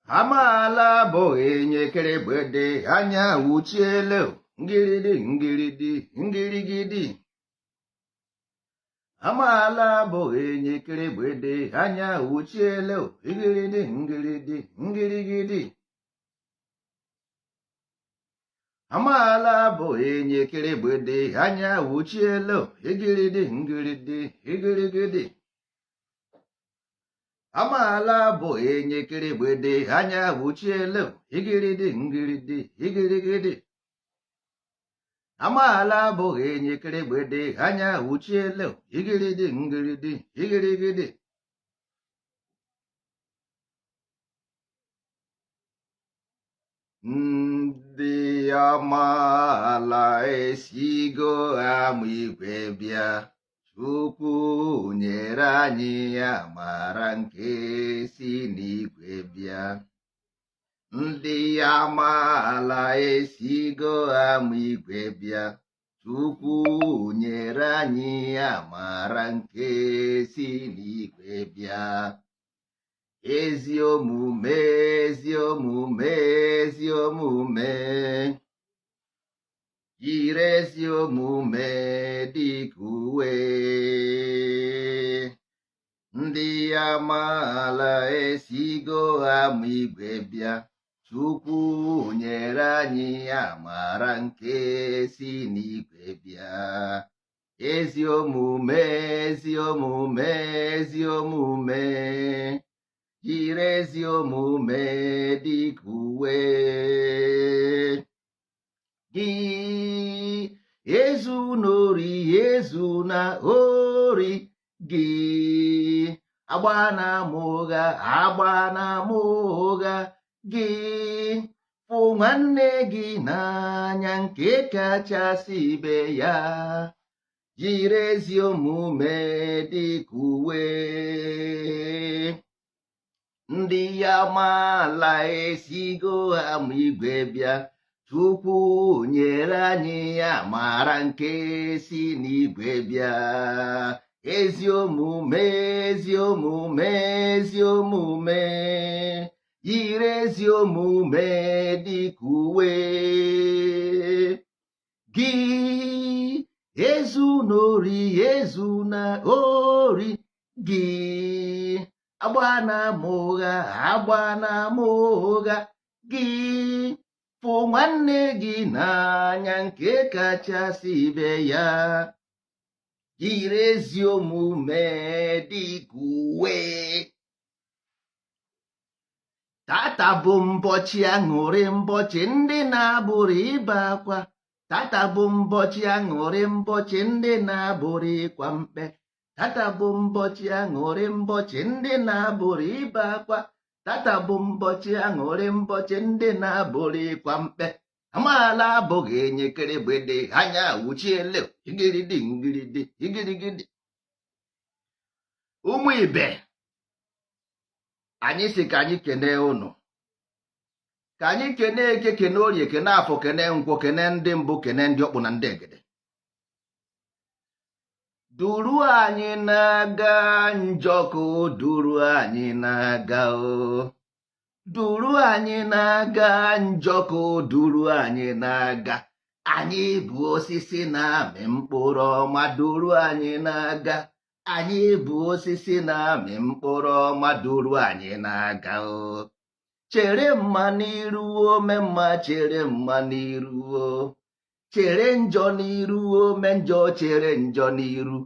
Amaala abụghị nyekeregbede anya wuchiele ngiridi ngiridi ngirigidi. Amaala abụghị nyekeregbede anya wuchiele ngiridi ngiridi ngirigidi. Amaala abụghị nyekeregbede anya wuchiele igiridi ngiridi igirigidi. Amaala abụghị nyekeregbede anya wuchiele igiridi ngiridi igirigidi. Amaala abụghị nyekeregbede anya wuchiele igiridi ngiridi igirigidi. Ndị amaala esigo ama igwe bịa. Chukwu nyere anyị amara nke si n'igwe bịa. Ndị amaala esigo ama igwe bịa. Chukwu nyere anyị amara nke si n'igwe bịa. Ezi omume, ezi omume, ezi omume. Yiri ezi omume dịka uwe. Ndị amaala esigo ama igwe bịa. Chukwu nyere anyị amara nke si n'igwe bịa. Ezi omume, ezi omume, ezi omume. Yiri ezi omume dịka uwe. Gị ezuna ori, ezuna ori. Gị agbana ama ụgha, agbana ama ụgha. Gị fụ nwanne gị n'anya nke kachasị ibe ya. Yiri ezi omume dịka uwe. Ndị amaala esigo ama igwe bịa. Chukwu nyere anyị amara nke si n'igwe bịa. Ezi omume, ezi omume, ezi omume. Yiri ezi omume dịka uwe. Gị ezuna ori, ezuna ori. Gị agbana ama ụgha, agbana ama ụgha. Gị fụ nwanne gị n'anya nke kachasị ibe ya. Yiri ezi omume dịka uwe. Tata bụ mbọchị aṅụrị, mbọchị ndị na-abụrụ ibe akwa. Tata bụ mbọchị aṅụrị, mbọchị ndị na-abụrụ ịkwa mkpe. Tata bụ mbọchị aṅụrị, mbọchị ndị na-abụrụ ibe akwa. Tata bụ mbọchị aṅụrị, mbọchị ndị na-abụrụ ịkwa mkpe. Amaala abụghị nyekeregbede anya wuchiele igiridi ngiridi igirigidi. Ụmụ ibe, anyị sị ka anyị kenee ụnụ, ka anyị kenee eke, kene orie, kene afọ, kene nkwọ, kene ndị mbụ, kene ndị ọkpụ na ndị egede. Duru anyị na-aga njọkụ, duru anyị na-aga o. Duru anyị na-aga njọkụ, duru anyị na-aga. Anyị bụ osisi na-amị mkpụrụ ọma, duru anyị na-aga. Anyị bụ osisi na-amị mkpụrụ ọma, duru anyị na-aga o. Chere mma n'iru ome mma, chere mma n'iru o. Chere njọ n'iru ome njọ, chere njọ n'iru.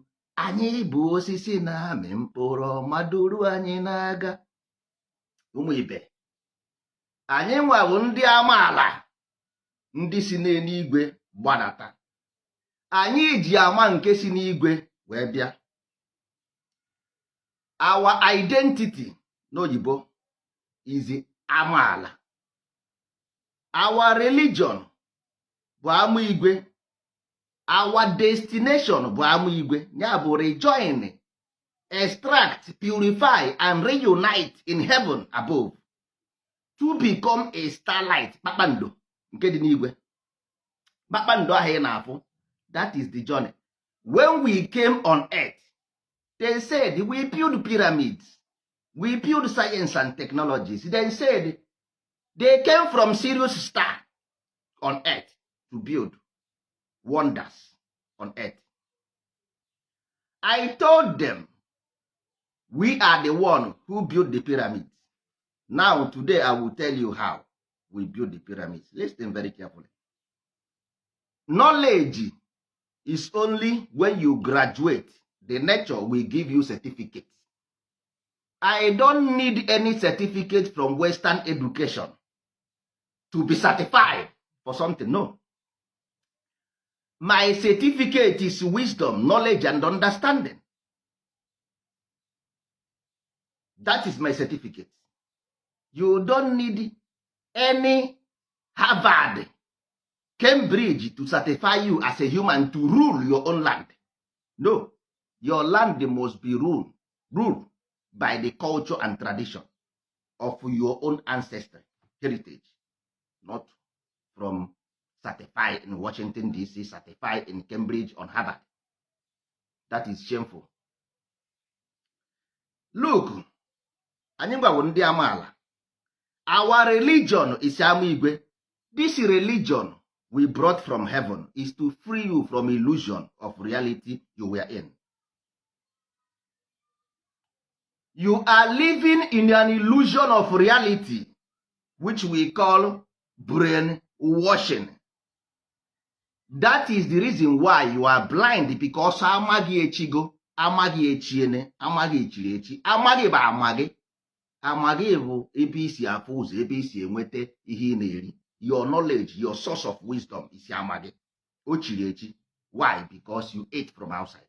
Anyị bụ osisi na-amị mkpụrụ ọma, duru anyị na-aga. Ụmụ ibe, anyị nwawo ndị amaala, ndị si n'eluigwe gbadata. Anyị ji ama nke si n'igwe wee bịa. Our identity n'oyibo is amaala. Our religion bụ ama igwe. Our destination bụ ama igwe, ya bụ rejoin, extract, purify and reunite in heaven above to become a starlight, kpakpando nke dị n'igwe, kpakpando ahụ ị na-afụ. That is the journey. When we came on earth, they said we build pyramids, we build science and technologies. They said They came from Sirius star on earth to build wonders on earth. I told them we are the one who built the pyramids. Now today I will tell you how we build the pyramids. Listen very carefully. Knowledge is only when you graduate, the nature will give you certificate. I don't need any certificate from Western education to be certified for something. No, my certificate is wisdom, knowledge and understanding. That is my certificate. You don't need any Harvard, Cambridge to certify you as a human to rule your own land. No, your land must be ruled by the culture and tradition of your own ancestry heritage, not from certified in Washington DC, certified in Cambridge on Harvard. That is shameful. Look, anyị gwawo ndị amaala, our religion is ama igwe. This religion we brought from heaven is to free you from illusion of reality you were in. You are living in an illusion of reality, which we call brain washing. That is the reason why you are blind, because amaghị echigo, amaghị echiene, amaghị echiri echi, amaghị bụ amaghị. Amaghị bụ ebe isi afụ ụzọ, ebe isi enweta ihe ị na-eri. Your knowledge, your source of wisdom is amaghị. O chiri echi. Why? Because you ate from outside.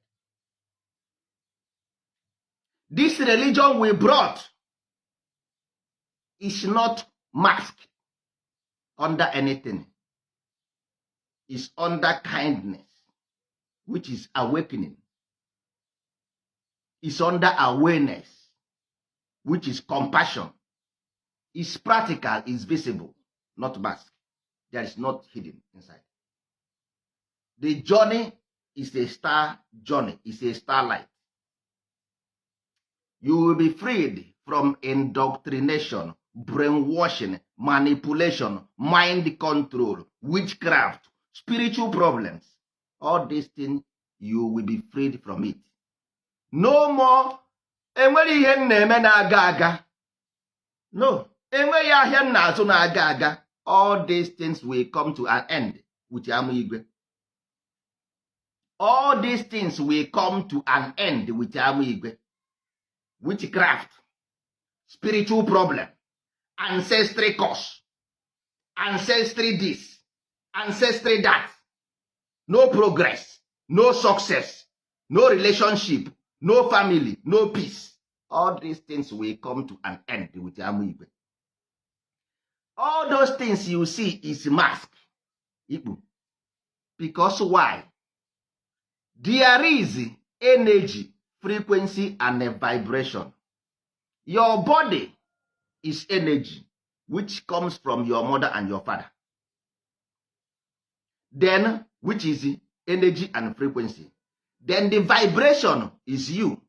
This religion we brought is not mask under anything. Is under kindness, which is awakening. Is under awareness, which is compassion. Is practical, is visible, not mask. There is not hidden inside. The journey is a star journey, is a starlight. You will be freed from indoctrination, brainwashing, manipulation, mind control, witchcraft, spiritual problems. All these things, you will be freed from it. No more. Enwere ihe m na-eme na-aga aga. No, enweghị ahịa m na-azụ na-aga aga. All these things will come to an end with ama igwe. All these things will come to an end with ama igwe. Witchcraft, spiritual problem, ancestry curse, ancestry this, ancestry that, no progress, no success, no relationship, no family, no peace. All these things will come to an end with ama igwe. All those things you see is mask ikpu. Because why? There is energy, frequency and a vibration. Your body is energy, which comes from your mother and your father, then which is energy and frequency. Then the vibration is you,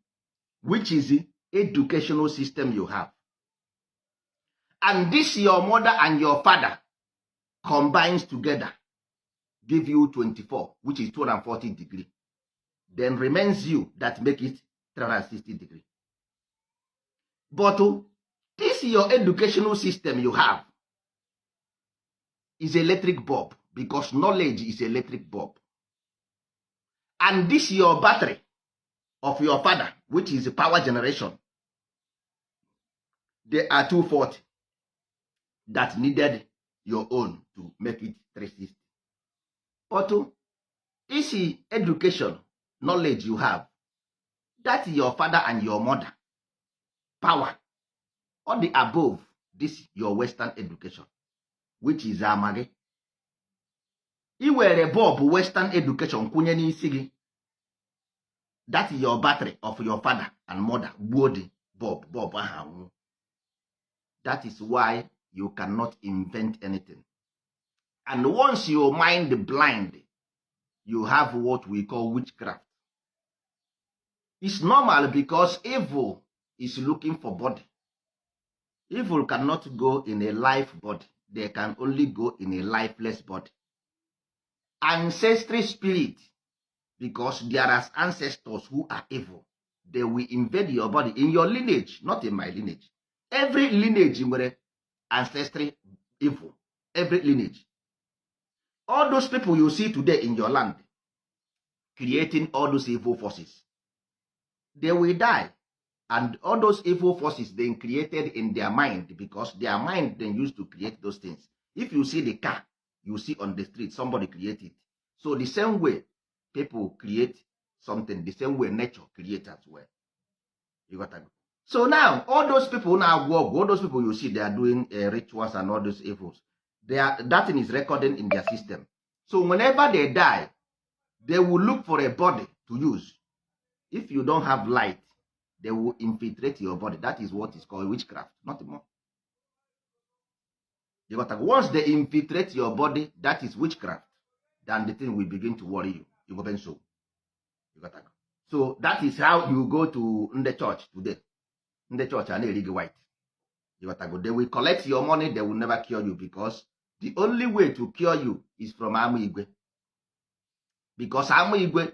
which is the educational system you have. And this your mother and your father combines together, give you 24, which is 240 degree. Then remains you that make it 360 degree. But this your educational system you have is electric bulb, because knowledge is electric bulb. And this your battery of your father, which is power generation, they are 240 that needed your own to make it 360. But this education knowledge you have, that is your father and your mother power on the above this your Western education, which is amaghị. I were bulb Western education kwụnye n'isi gị, that is your battery of your father and mother, gbuo the bulb, bulb ahụ anwụ. That is why you cannot invent anything. And once your mind blind, you have what we call witchcraft. It's normal, because evil is looking for body. Evil cannot go in a life body. They can only go in a lifeless body. Ancestry spirit, because there are ancestors who are evil, they will invade your body in your lineage, not in my lineage. Every lineage nwere ancestry evil. Every lineage, all those people you see today in your land creating all those evil forces, they will die, and all those evil forces they created in their mind, because their mind they used to create those things. If you see the car you see on the street, somebody create it. So the same way people create something, the same way nature create as well. You got that? So now all those people na-agwọ ọgwụ, all those people you see they are doing rituals and all those evils, they are, that thing is recording in their system. So whenever they die, they will look for a body to use. If you don't have light, they will infiltrate your body. That is what is called witchcraft, nothing more. You got that? Once they infiltrate your body, that is witchcraft. Then the thing will begin to worry you. You go so you got that? So that is how you go to ndị church today. Ndị church a na-eri gị white. You got that? They will collect your money. They will never cure you, because the only way to cure you is from ama igwe, because ama igwe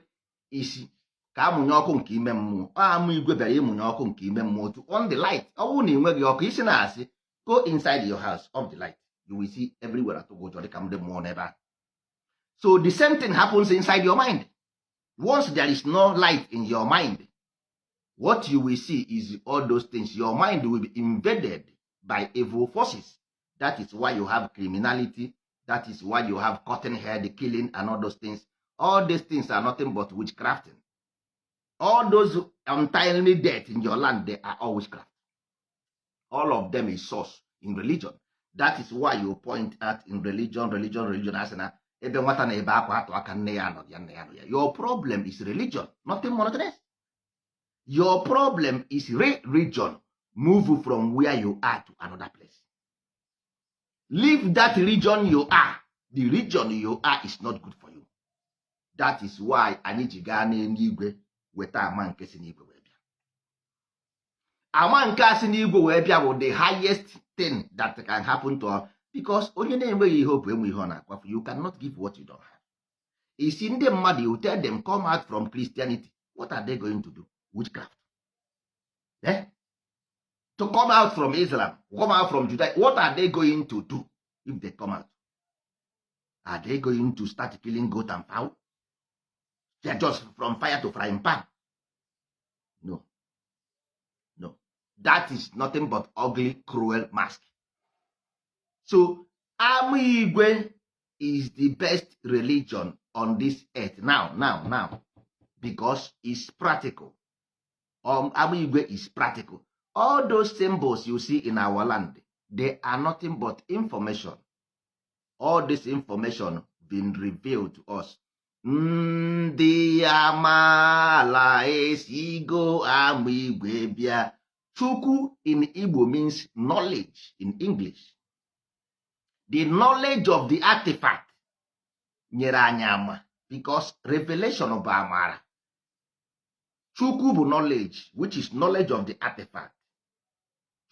isi ka amụnye ọkụ nke ime mmụọ. Ọ ama igwe bịara ịmụnye ọkụ nke ime mmụọ, to on the light. Ọ bụrụ na ị nweghị ọkụ, isi na-asị, go inside your house, off the light, you will see everywhere atụ gị ụjọ dịka ndị mmụọ n'ebe ahụ. So the same thing happens inside your mind. Once there is no light in your mind, what you will see is all those things. Your mind will be invaded by evil forces. That is why you have criminality. That is why you have cutting head, killing and all those things. All these things are nothing but witchcrafting. All those untimely death in your land, they are all witchcraft. All of them is source in religion. That is why you point at in religion, religion, religion. Asị na ebe nwata na-ebe akwa atụ aka, nne ya anọ ya, nne ya nọ ya. Your problem is religion, nothing more, nothing else. Your problem is religion. Move from where you are to another place. Leave that region you are. The region you are is not good for you. That is why anyị ji gaa n'eluigwe weta ama nke si n'igwe wee bịa. Ama nke a si n'igwe wee bịa bụ the highest thing that can happen to us, because onye na-enweghị ihe hope enwe ihe ọ na-akwafu. You cannot give what you don't have. Isi ndị mmadụ, you tell them come out from Christianity, what are they going to do? Witchcraft, eh? To come out from Islam, come out from Judaism, what are they going to do if they come out? Are they going to start killing goat and fowl? They are just from fire to frying pan. No, that is nothing but ugly, cruel mask. So ama igwe is the best religion on this earth now, now, now, because it's practical. Ama igwe is practical. All those symbols you see in our land, they are nothing but information. All this information been revealed to us. Ndị amaala esigo ama igwe bịa. Chukwu in Igbo means knowledge in English. The knowledge of the artifact nyere anyị ama, because revelation bụ amara. Chukwu bụ knowledge, which is knowledge of the artifact.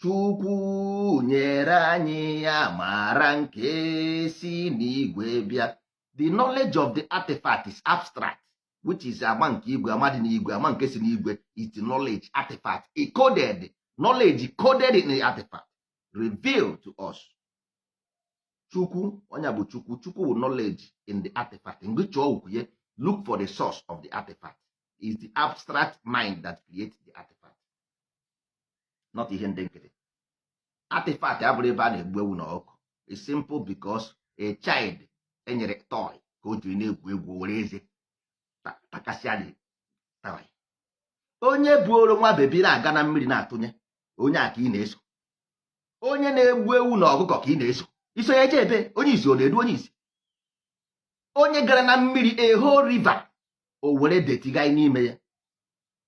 Chukwu nyere anyị amara nke si n'igwe bịa. The knowledge of the artifact is abstract, which is ama nke igwe, ama dị n'igwe, ama nke si n'igwe is the knowledge artifact coded, knowledge coded in the artifact revealed to us. Chukwu onye bụ Chukwu. Chukwu bụ knowledge in the artifact. Mgbe chọọ ukwu, look for the source of the artifact is the abstract mind that creates the artifact, not ihe ndị nkịtị. Artifact abụrụ ebe a na-egbu ewu na ọkụ. It's simple, because a child enyere toy ka o jiri na-egwu egwu, were eze takasịa the toy. Onye buoro nwa baby na-aga na mmiri na-atụnye onye a ka ị na-eso. Onye na-egbu ewu na ọkụkọ ka ị na-eso. Iso ya eje ebe onye isi ọ na-edu onye isi. Onye gara na mmiri, a whole river, o were dirty gaa n'ime ya,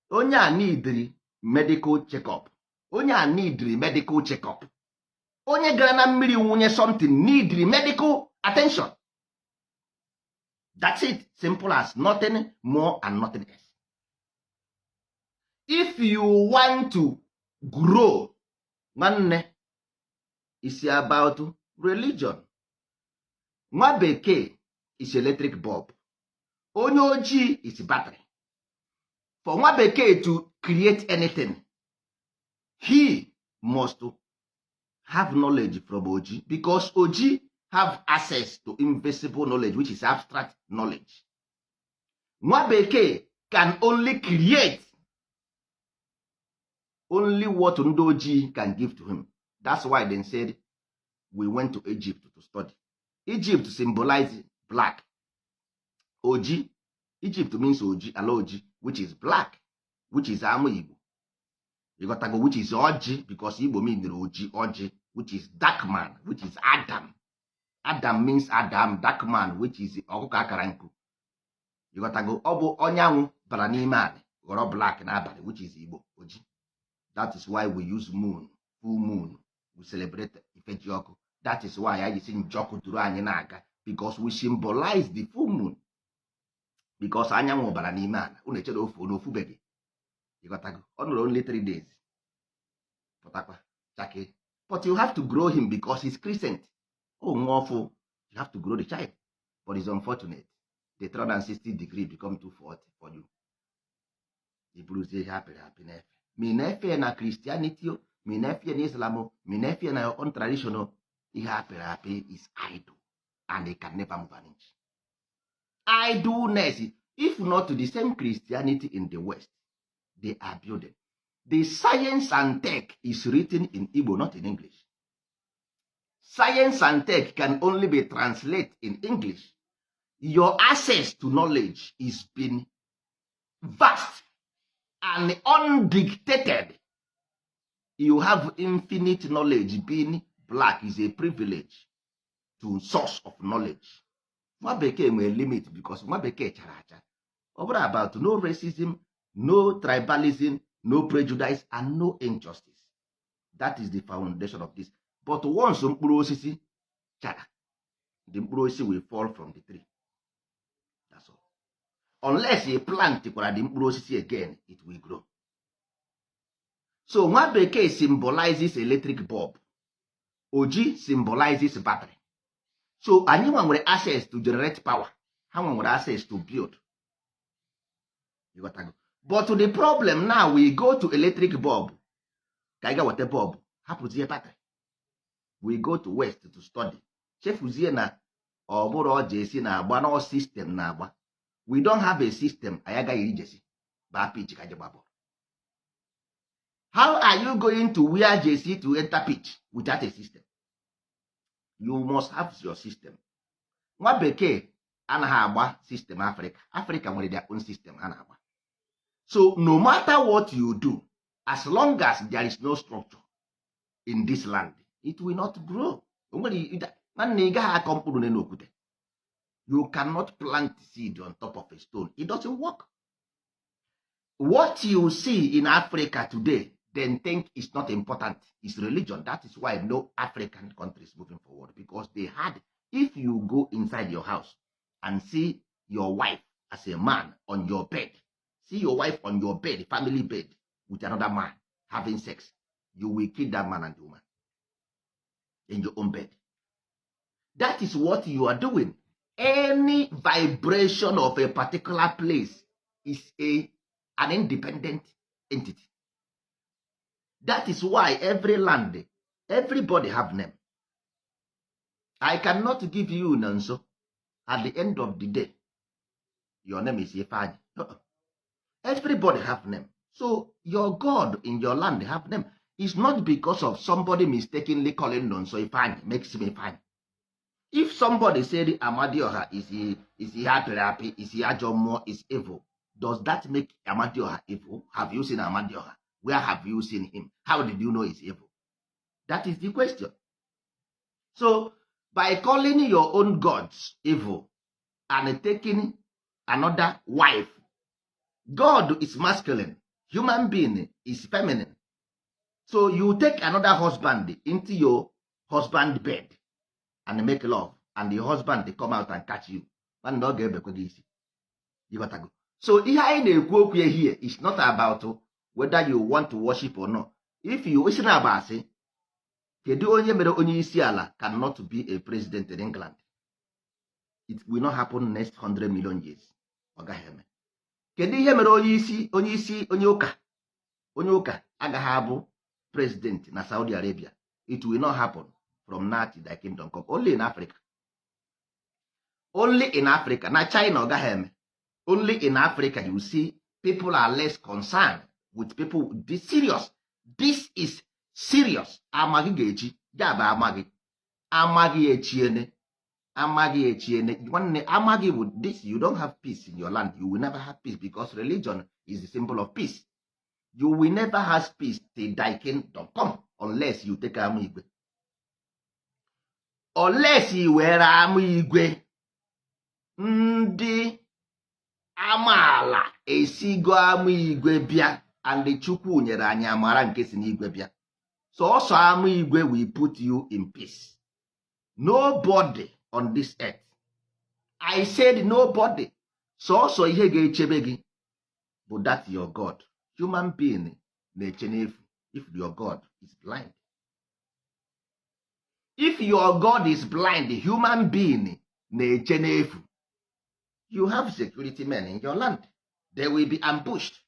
onye a nidiri medical check-up. Onye a nidiri medical check-up. Onye gara na mmiri nwunye something nidiri medical attention. That's it, simple as nothing more and nothing else. If you want to grow, nwanne, Is about religion. Nwa bekee is electric bulb, onye ojii is battery. For nwa bekee to create anything, he must have knowledge from oji, because oji have access to invisible knowledge, which is abstract knowledge. Nwa bekee can only create only what ndị ojii can give to him. That's why they said we went to Egypt to study. Egypt symbolize black, oji. Egypt means oji, ala oji, which is black, which is ama Igbo, ịghọtago, which is ọjị, because Igbo mean oji, ọjị, which is dark man, which is Adam. Adam means Adam, dark man, which is ọkụkọ akara nkụ, ịghọtago. Ọ bụ ọnyanwụ bara n'ime anị ghọrọ black n'abalị, which is Igbo oji. That is why we use moon, full moon. We celebrate ifeji ọkụ. That is why anyị si njọkụ duru anyị na-aga, because we symbolize the full moon, because anyanwụ bara n'ime ala. Unu echere ofu na ofubeghị, ịghọtago. Ọ nọrọ only 3 days, pụtakwa chake. But you have to grow him because he's crescent. O nwa ọfụ, you have to grow the child. But it's unfortunate, the 360 degree become 240 for you. I buruzie ihe apịrị apị na-efe, ma ị na-efe na Christianity o, ma ị na-efe na Islam o, ma ị na-efe na your own tradition o, ihe apịrị apị is idol and it can never move an inch. Idleness. If not, the same Christianity in the West they are building, the science and tech is written in Igbo, not in English. Science and tech can only be translated in English. Your access to knowledge is been vast and undictated. You have infinite knowledge. Being black is a privilege to source of knowledge. Nwa bekee nwere limit because nwa bekee chara acha. Ọ bụrụ about no racism, no tribalism, no prejudice and no injustice. That is the foundation of this. But once mkpụrụ osisi chara, the mkpụrụ osisi will fall from the tree. That's all. Unless you plant kwara the mkpụrụ osisi again, it will grow. So nwa bekee symbolizes electric bulb, oji symbolizes battery. So anyị nwa nwere access to generate power, ha nwa nwere access to build. You got to go. But the problem now, we go to electric bulb ka anyị ga weta bulb, hapụzie battery. We go to West to study, chefuzie na ọ bụrụ ọ jersey na-agba no system na-agba. We don't have a system. Anyị agaghị eri jersey baa pitch ka je gba bọọlụ. How are you going to wear jersey to enter pitch without a system? You must have your system. Nwa bekee anaghị agba system Africa. Africa nwere their own system ha na-agba. So no matter what you do, as long as there is no structure in this land, it will not grow. O nwere nwanne, ị gaghị akọ mkpụrụ n'elu okwute. You cannot plant seed on top of a stone. It doesn't work. What you see in Africa today, then think is not important, is religion. That is why no African country is moving forward, because they had, if you go inside your house and see your wife as a man on your bed, see your wife on your bed, family bed, with another man having sex, you will kill that man and the woman in your own bed. That is what you are doing. Any vibration of a particular place is a an independent entity. That is why every land, everybody have name. I cannot give you nonso. At the end of the day, your name is Ifeanyi. Uh-uh. Everybody have name. So your god in your land have name. It's not because of somebody mistakenly calling nonso Ifeanyi makes him Ifeanyi. If somebody said Amadioha is ihe apịrị apị, is ihe ajọ mmụọ, is evil, does that make Amadioha evil? Have you seen Amadioha? Where have you seen him? How did you know he's evil? That is the question. So by calling your own gods evil and taking another wife, God is masculine, human being is feminine. So you take another husband into your husband bed and make love, and the husband dey come out and catch you. Nwanne, ọ ga-ebekwe gị isi. Ịghọtago? So ihe anyị na-ekwu okwu ya here is not about whether you want to worship or not. If you isi na-agba asị Kedu onye mere onye isi ala cannot be a president in England? It will not happen next 100 million years. Ọ gaghị eme. Kedu ihe mere onye isi onye ụka agaghị abụ president na Saudi Arabia? It will not happen from now till thy kingdom come. Only in Africa, only in Africa. Na China, ọ gaghị eme. Only in Africa you see people are less concerned with people. This serious, this is serious. Amaghị ga-echi ya bụ amaghị, amaghị echiene, amaghị echiene. Nwanne, amaghị bụ this. You don't have peace in your land. You will never have peace because religion is the symbol of peace. You will never have peace till thy kingdom come, unless you take ama igwe, unless i were ama igwe. Ndị amaala esigo ama igwe bịa, and Chukwu nyere anyị amara nke si n'igwe bịa. Sọọsọ ama igwe will put you in peace. Nobody on this earth, I said nobody. Sọọsọ ihe ga-echebe gị bụ that your God. Human being na-eche n'efu if your God is blind. If your God is blind, human being na-eche n'efu. You have security men in your land, they will be ambushed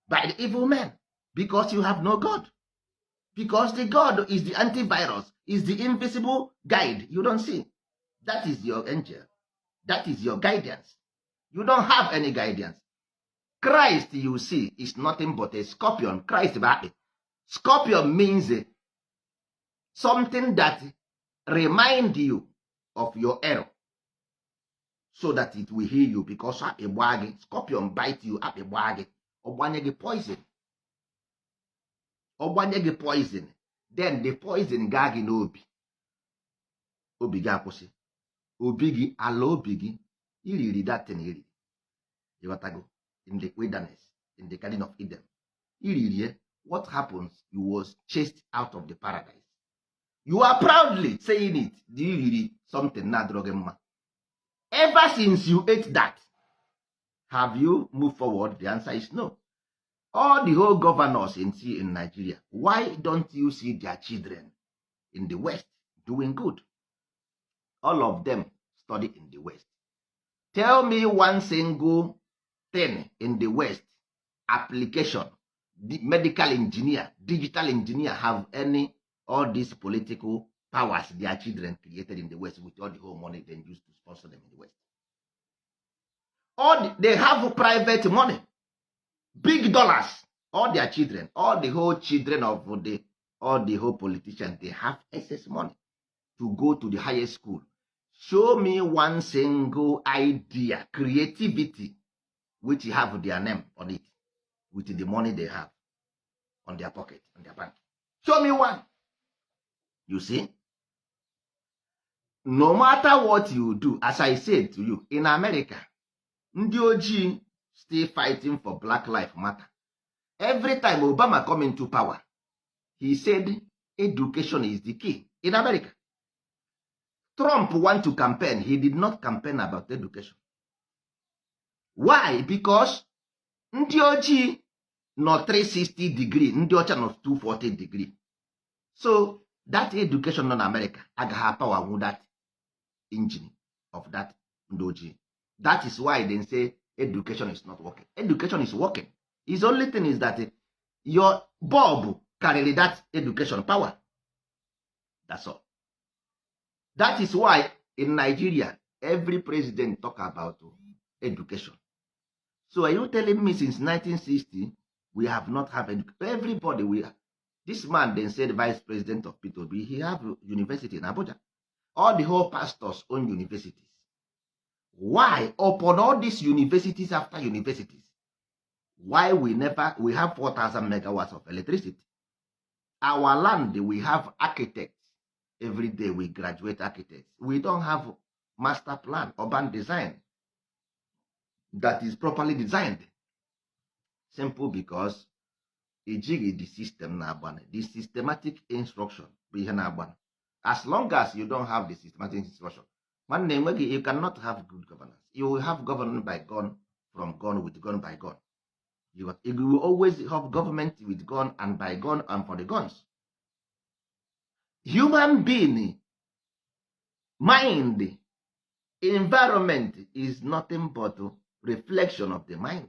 by the evil men because you have no God, because the God is the antivirus, is the invisible guide you don't see. That is your angel, that is your guidance. You don't have any guidance. Christ you see is nothing but a scorpion. Christ bụ akpị. Scorpion means something that remind you of your error so that it will heal you, because akpị gbaa gị, scorpion bite you, akpị gbaa gị, ọ gbanye gị poison, ọ gbanye gị poison, then the poison gaa gị n'obi, obi gị akwụsị, obi gị ala, obi gị iriri that thing iriri, ịghọtago? In the wilderness, in the Garden of Eden, iririe, what happens? You was chased out of the paradise. You are proudly saying it. Iriri something na-adịrọ gị mma. Ever since you ate that, have you moved forward? The answer is no. All the whole governors in Nigeria, why don't you see their children in the West doing good? All of them study in the West. Tell me one single thing in the West, application, the medical engineer, digital engineer, have any all these political powers their children created in the West with all the whole money they use to sponsor them in the West. They have private money, big dollars. All their children, all the whole children of the all the whole politicians, they have excess money to go to the highest school. Show me one single idea, creativity, which have their name on it with the money they have on their pocket, on their bank. Show me one. You see, no matter what you do, as I said to you, in America, ndị ojii still fighting for Black Life Matter. Every time Obama come into power, he said education is the key in America. Trump want to campaign, he did not campaign about education. Why? Because ndị ojii nọ 360 degree, ndị ọcha nọ 240 degree. So that education nọ na America agaghị power nwu that engine of that ndị ojii. That is why they say education is not working. Education is working. His only thing is that your bulb karịrị that education power. That's all. That is why in Nigeria every president talk about education. So are you telling me since 1960 we have not have everybody we this man then said vice president of Peter Obi, he have university in Abuja. All the whole pastors own universities. Why, upon all these universities after universities, why we never we have 4000 megawatts of electricity? Our land, we have architects every day, we graduate architects. We don't have master plan, urban design that is properly designed. Simple, because ejighị the system na-agbanị. The systematic instruction bụ ihe na-agbanị. As long as you don't have the systematic instruction, nwanne, enweghị, you cannot have good governance. You will have government by gun, from gun, with gun, by gun. You will always have government with gun and by gun and for the guns. Human being mind, environment is nothing but reflection of the mind.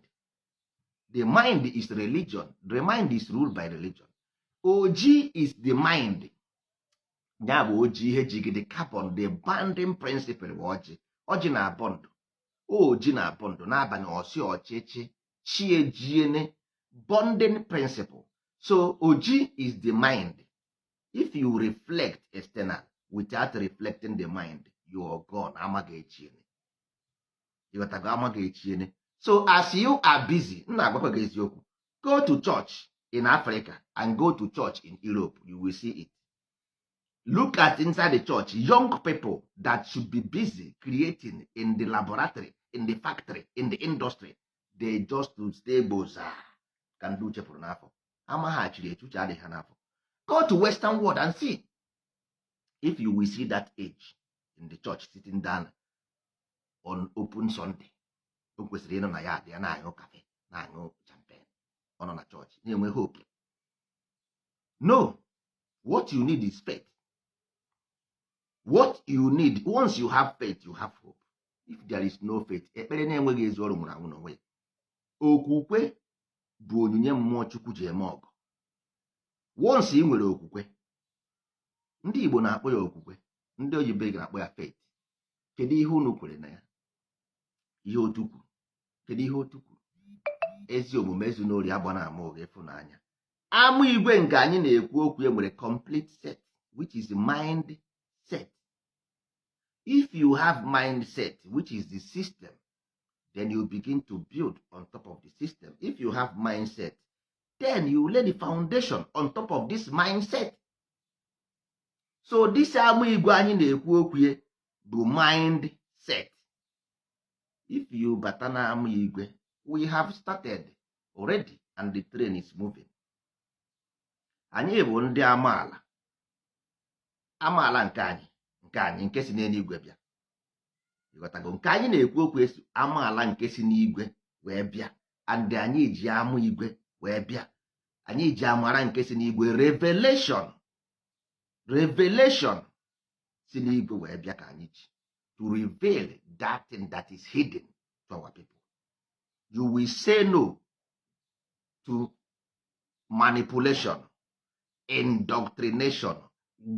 The mind is religion. The mind is ruled by religion. Oji is the mind. Ya bụ oji, ihe jigide carbon, the bonding principle bụ ọjị. Ọjị na bond, oji na bond n'abalị, ọsị ọchịchị chiejiene, bonding principle. So oji is the mind. If you reflect external without reflecting the mind, you are gone. Amaghị echiene, ịghọtago? Amaghị echiene. So as you are busy, m na-agwakwa gị eziokwu, go to church in Africa and go to church in Europe, you will see it. Look at inside the church, young people that should be busy creating in the laboratory, in the factory, in the industry, they just to stay boza ka ndị uche pụrụ n'afọ, amaghachiri etu uche adịghị ha n'afọ. Go to Western world and see if you will see that age in the church sitting down on open Sunday. O kwesịrị ịnọ na ya dị ya na-aṅụ kafe, na-aṅụ champagne, ọ nọ na chọọchị na-enwe hope. No, what you need is faith. What you need, once you have faith, you have hope. If there is no faith, ekpere na-enweghị ezi ọrụ nwụrụ anwụ n'onwe ya. Okwukwe bụ onyinye mmụọ Chukwu ji eme ọgụ. Once ị nwere okwukwe, ndị Igbo na-akpọ ya okwukwe, ndị oyibo na-akpọ ya faith. Kedu ihe unu kwere na ya? Ihe otu kwuru, kedu ihe otu kwuru? Ezi omume, ezu n'ori, agba na ama ụgha, ịfụnanya. Ama igwe nke anyị na-ekwu okwu e nwere complete set, which is mind set. If you have mindset, which is the system, then you begin to build on top of the system. If you have mindset, then you lay the foundation on top of this mindset. So this ama igwe anyị na-ekwu okwu ya bụ mind set. If you bata na ama igwe, we have started already and the train is moving. Anyị bụ ndị amaala, amaala nke anyị, nke anyị nke si n'eluigwe bịa. Ịghọtago? Nke anyị na-ekwu okwu esi amaala nke si n'igwe wee bịa, and anyị ji ama igwe wee bịa. Anyị ji amara nke si n'igwe, revelation, revelation si n'igwe wee bịa, ka anyị ji to reveal that thing that is hidden to our people. You will say no to manipulation, indoctrination,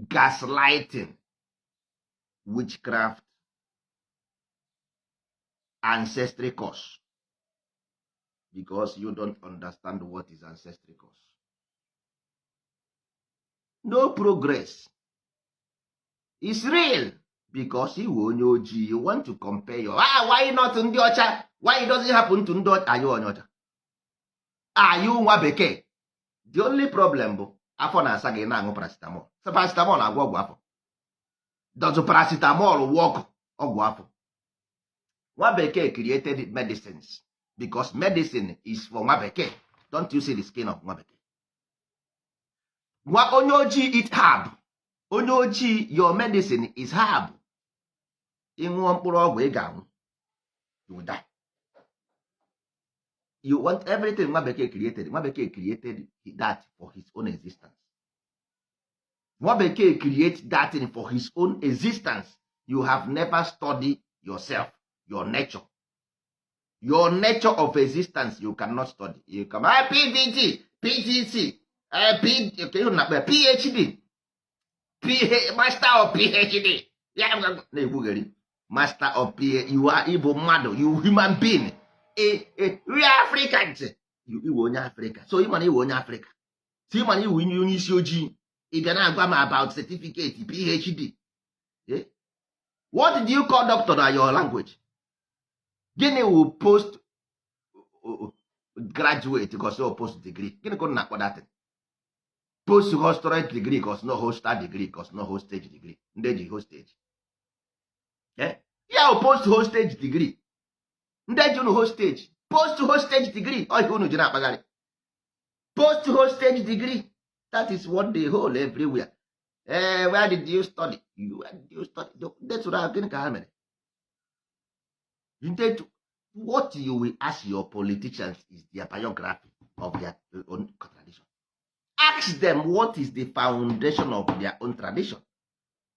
gaslighting, witchcraft, ancestry curse, because you don't understand what is ancestry curse. No progress is real because iwe onye ojii, you want to compare your, ah, why not ndị ọcha? Why it doesn't happen to ndị ọcha? Anyị onye ọcha, anyị nwa bekee. The only problem bụ afọ na-asa gị, na-aṅụ paracetamol. Paracetamol na-agwọ ọgwụ afọ? Does paracetamol work ọgwụ afọ? Nwa bekee created medicines because medicine is for nwa bekee. Don't you see the skin of nwa bekee? Nwa onye ojii eat herb. Onye ojii, your medicine is herb. Ịṅụọ mkpụrụ ọgwụ, ị ga-anwụ, you will die. You want everything nwa bekee created. Nwa bekee created that for his own existence. Nwa bekee create that thing for his own existence. You have never studied yourself, your nature, your nature of existence. You cannot study. You come, ah, PVT, PTC, P, okay, na PhD, PH, master of PhD ya na-ekwugheri master of PhD. You are Igbo mmadụ, you human being. We are Africans. You iwe onye Africa, so ị mana iwe onye Africa, so ị mana iwe onye isi ojii, ị bịa na-agwa m about certificate PhD. Eh? What do you call doctor na your language? Gịnị wụ post graduate? Because no post degree, gịnị ka unu na-akpọ that thing? Post doctorate degree, cause no hostage degree, cause no hostage degree. Ndị eji hostage. Eh? Ya wụ post hostage degree. Ndị eji unu hostage, post hostage degree, ọhịa unu ji na-akpagharị post hostage degree. That is what they hold everywhere. Eh, where did you study? You, where did you study? Detụrụ ahụ, gịnị ka ha mere? What you will ask your politicians is their biography of their own contradiction. Ask them what is the foundation of their own tradition,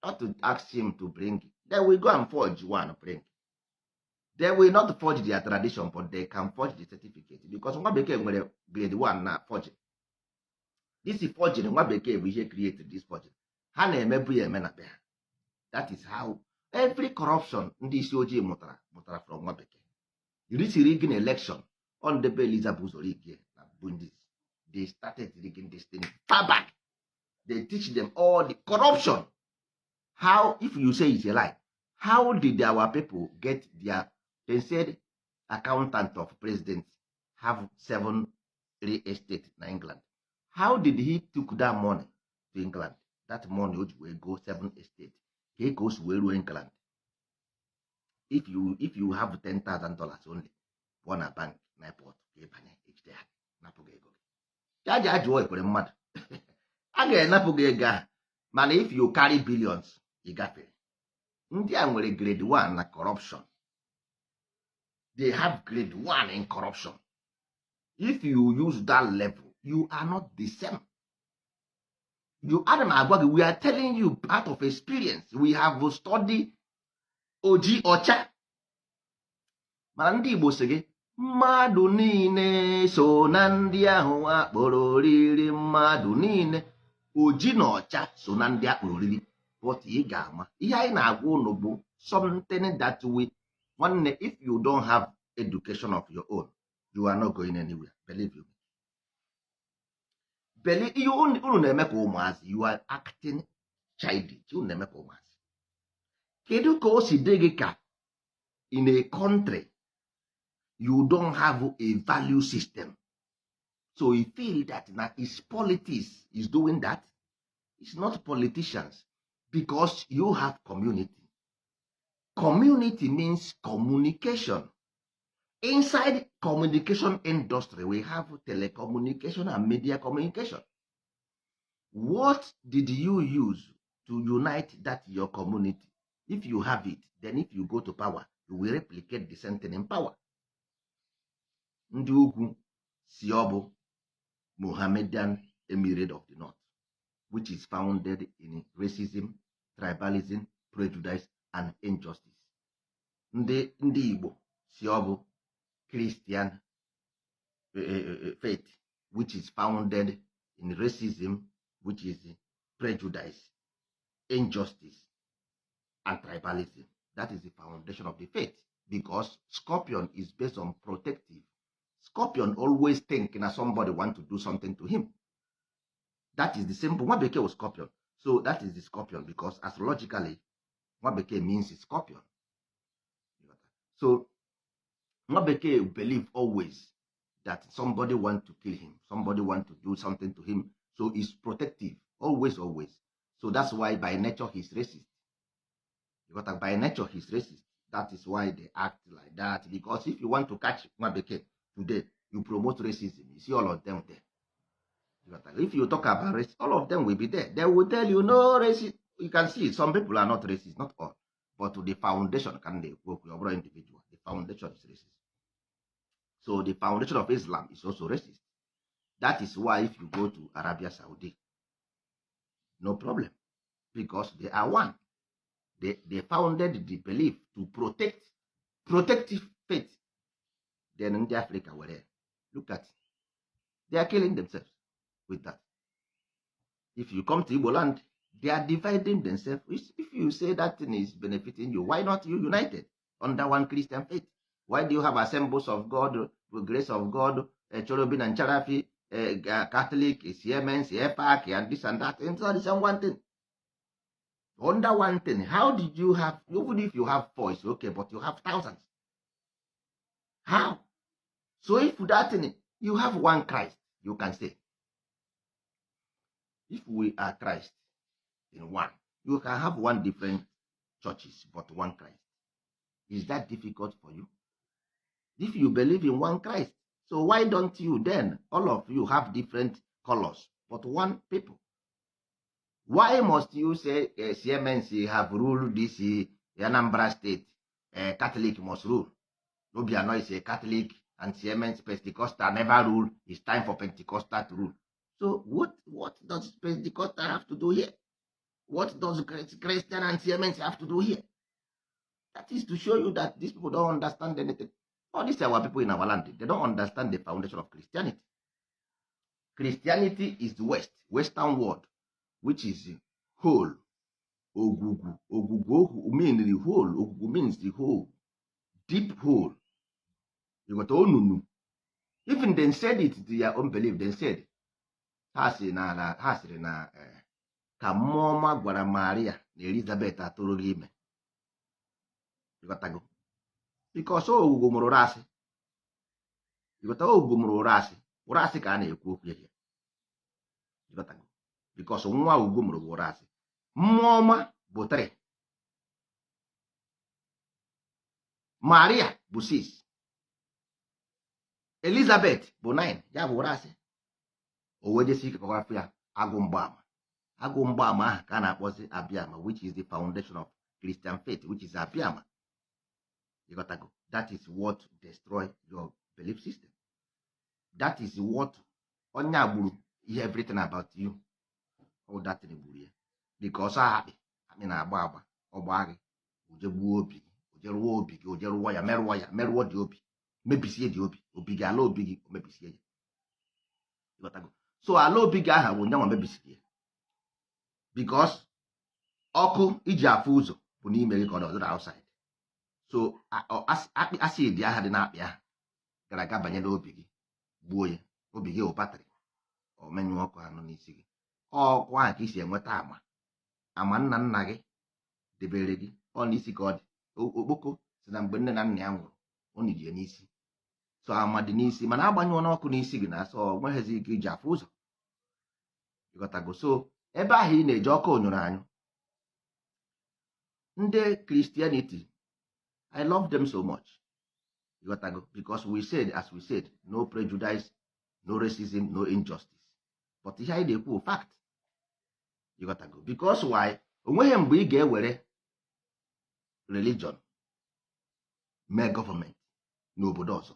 not to ask him to bring. They will go and forge one, bring. They will not forge their tradition, but they can forge the certificate, because nwa bekee nwere grade 1 na forging. This forging, nwa bekee bụ ihe create this forging. Ha na-emebu ya eme na be ha. That is how every corruption ndị isi ojii mụtara from nwa bekee. This rigging election on the Eliza bụ ụzọ rig na Bundis. They started rigging this thing far back. They teach them all the corruption. How, if you say it's a lie, how did our people get their, they said accountant of president have seven real estate na England? How did he took that money to England? That money o ji wee go seven estate, ka o si wee ruo England? If you have $10,000 only, pụọ na bank na airport ka ị banye, ejide ha, napụ gị ego gị. Ya ji ajụọ ekwere mmadụ, a ga-enapụ gị ego ahụ. Mana if you carry billions, ị gafere. Ndị a nwere grade 1 na corruption. They have grade 1 in corruption. If you use that level, you are not the same. You, ana m agwa gị, we are telling you part of experience we have studied. Oji ọcha, mana ndị Igbo sị gị mmadụ niile so na ndị ahụ akpọrọ oriri. Mmadụ niile, oji na ọcha, so na ndị akpọrọ oriri. But ị ga-ama ihe anyị na-agwa ụnụ bụ something that we, nwanne, if you don't have education of your own, you are not going anywhere. Believe you me. Believe ihe unu na-eme ka ụmụazị. You are acting childish. Unu na-eme ka ụmụazị. Kedu ka o si dị gị ka in a country you don't have a value system? So you feel that na is politics is doing that. It's not politicians, because you have community. Community means communication. Inside communication industry, we have telecommunication and media communication. What did you use to unite that your community? If you have it, then if you go to power, you will replicate the same thing in power. Ndị ugwu si ọ bụ Mohammedan Emirate of the North, which is founded in racism, tribalism, prejudice and injustice. Ndị Igbo si ọ bụ Christian faith, which is founded in racism, which is prejudice, injustice and tribalism. That is the foundation of the faith, because scorpion is based on protective. Scorpion always think na somebody want to do something to him. That is the simple. Nwa bekee was scorpion, so that is the scorpion, because astrologically nwa bekee means scorpion. So nwa bekee believe always that somebody want to kill him, somebody want to do something to him, so he's protective always, always. So that's why by nature he's racist. Because by nature he's racist, that is why they act like that. Because if you want to catch nwa bekee today, you promote racism, you see all of them there. If you talk about race, all of them will be there. They will tell you no racist. You can see some people are not racist, not all, but the foundation can they okwu ọ bụrụ individual, the foundation is racist. So the foundation of Islam is also racist. That is why if you go to Arabia Saudi, no problem, because they are one. They founded the belief to protect, protective faith. Then ndị Africa were, look at, they are killing themselves with that. If you come to Igbo land, they are dividing themselves. If you say that thing is benefiting you, why not you united under one Christian faith? Why do you have Assemblies of God, Grace of God, Cherubim and Seraphim, Catholic, Siemens, EPAC, and this and that? It's all the same one thing, under one thing. How did you have, even if you have voice, okay, but you have thousands, how? So if that thing, you have one Christ, you can say if we are Christ in one, you can have one different churches but one Christ. Is that difficult for you? If you believe in one Christ, so why don't you then, all of you have different colors but one people? Why must you say CMNC have ruled this Anambra State, Catholic must rule? Obiano is a Catholic and CMNC Pentecostal never rule. It's time for Pentecostal to rule. So what does Pentecostal have to do here? What does Christian and CMS have to do here? That is to show you that these people don't understand anything. All these our people in our land, they don't understand the foundation of Christianity. Christianity is the West, Western world, which is whole. Ogwugwu, ogwugwu mean the whole. Ogwugwu means the whole, deep hole. You got onunu. Even they said it, their own belief, they said, ha sị na ala ha sịrị na ka mmụọ ọma gwara Maria na Elizabeth atụrụ gị ime. Ịghọtago? Because ogwugwu mụrụ ụra asị. Ịghọta? Ogwugwu mụrụ ụra asị. Ụra asị ka a na-ekwu okwu ya. Ịghọtago? Because nwa ogwugwu mụrụ bụ ụra asị. Mmụọ ọma bụ 3, Maria bụ 6, Elizabeth bụ 9. Ya bụ ụra asị. O wee jesi ike kọwara ya agụ mgbaama. Agụ mgbaama ahụ ka a na-akpọzi Abiama, which is the foundation of Christian faith, which is Abiama. Ịghọtago? That is what destroy your belief system. That is what onye agburu ihe, everything about you. All that thing gburu ya, because akpị, akpị na-agba agba, ọgba gị, oje gbuo obi gị, oje rụọ obi gị, oje rụọ ya, merụọ ya, merụọ dị obi, mebisie dị obi, obi gị, ala obi gị, o mebisie ya. Ịghọtago? So ala obi gị aha bụ nyanwa mebisiri ya, because ọkụ iji afụ ụzọ bụ n'ime gị ka ọ dị outside. So akpị, acid aha dị na-akpị ahụ gara aga banye n'obi gị, gbuo ya. Obi gị bụ battery, ọ menyụọ ọkụ anụ n'isi gị. Ọkụ ahụ ka isi enweta ama, ama nna nna gị debere gị ọ n'isi ka ọ dị. Okpoko si na mgbe nne na nna ya nwụrụ, ọ nijie n'isi. So ama dị n'isi, mana agbanyụọ n'ọkụ n'isi gị na asọ, ọ nweghịzi ike iji afụ ụzọ. Ịghọtago? So ebe ahụ ị na-eji ọkụ onyụrụ anyụ. Ndị Christianity, I love them so much. Ịghọtago? Because we said, as we said, no prejudice, no racism, no injustice, but ihe anyị na-ekwu bụ fact. Ịghọtago? Because why? Onweghị mgbe ị ga-ewere religion mee gọọmenti n'obodo ọzọ.